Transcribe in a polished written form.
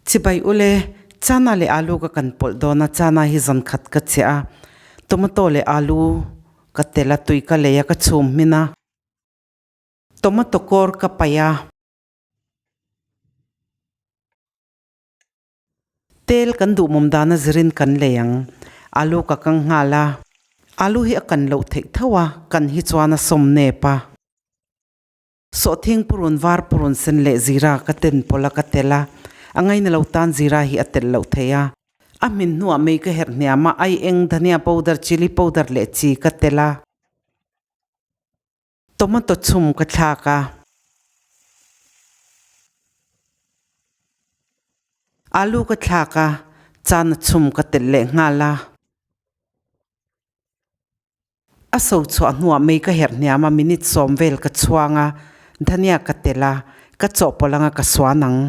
Chibai ule, chana leh alu ka kan pawlh dawn a, chana hi zan khat ka chiah a, tomato leh alu ka tel a, tui ka lei a, ka chhum hmin a, tomato kawr ka paih a. Tel kan duhmawm dana zirin kan lei ang, alu ka kang nghal a, alu hi a kan loh theih tho a, kan hi chuan a sawm nep a. Sawhthing purun var purun sen leh zira ka ten pawlh a ka tel a, a ngaina lo tan zira hi a telh loh thei a. A hmin hnuah mei ka herh hniam a, ai eng, dhania powder, chilli powder leh chi ka tel a. Tomato chhum ka thlak a. Alu ka thlak a, chana chhum ka telh leh nghal a. A so chhuah hnuah mei ka herh hniam a, minute sawm vel ka chhuang a, dhania ka telh a, ka chawhpawlh anga ka suan ang.